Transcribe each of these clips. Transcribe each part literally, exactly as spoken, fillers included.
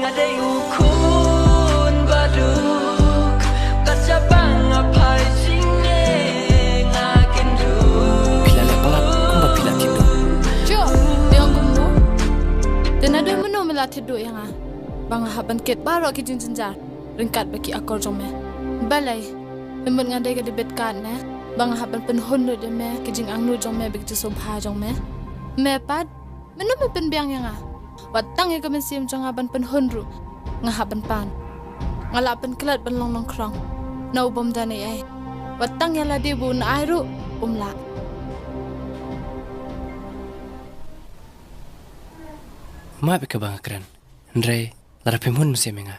Dei u khun baduk, kat jabang a phai jingeh nga kin duk. Phi la leh palat kumba phi la thied duh. Shuh, te ong kumno? Te naduh mynno me la thied duh ïa nga ba nga hap ban kit baroh ki jingjynjar ryngkat bad ki akor jong me? Balei mynta nga dei ka debit card ne ba nga hap ban pynhun lut ïa me ki jingangnud jong me bad ki jingsngewbha jong me? Me pat mynno me pynbiang ïa nga? Wat tang ïa ka mynsiem jong nga ban pynhun ruh nga hap ban pan. Nga lah pynklet ban long nongkhrong na u bym don ei ei. Wat tang ïa lade ba un ai ruh um lah. Map ïa kaba nga kren, hynrei lada phim hun mynsiem ïa nga,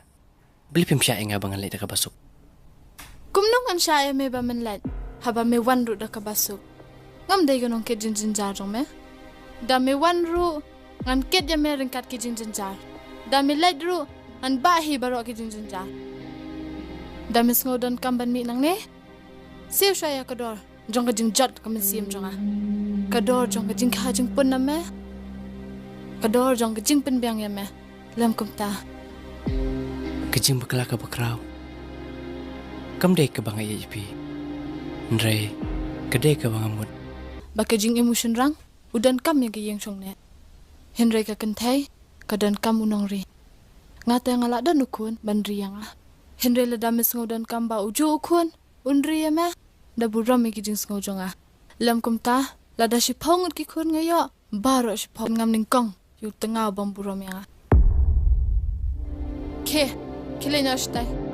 balei phim shah ïa nga ba ngan leit da kaba suk? Kumno ngan shah ïa me ba men leit haba me wan ruh da kaba suk? Ngam dei ka nongkit jingjynjar jong me. Da me wan ruh ngan kit ïa me ryngkat ki jingjynjar. Da me leit ruh ngan bah hi baroh ki jingjynjar. Da me sngew donkam ban mih nangne, siew shuwa ïa ka dor jong ka jingjot ka mynsiem jong nga, ka dor jong ka jingkha jingpun na me, ka dor jong ka jingpynbiang ïa me. Lem kumta, ka jingbakla kaba khraw kam dei kaba nga ïeit ïa phi, hynrei ka dei kaba nga mut ba ka jingim u shynrang u donkam ïa ka ïing shongneh, hynrei ka kynthei ka donkam u nongri. Nga te nga lah don u khun ban ri ïa nga, hynrei lada me sngew donkam ba ujuh u khun un ri ïa me, da burom ïa ki jingsngew jong nga. Lem kumta, lada shiphew ngut ki khun nga ïoh, baroh shiphew ngam nyngkong ïa u tnga u bym burom ïa nga. Khie, khie leit noh shatai.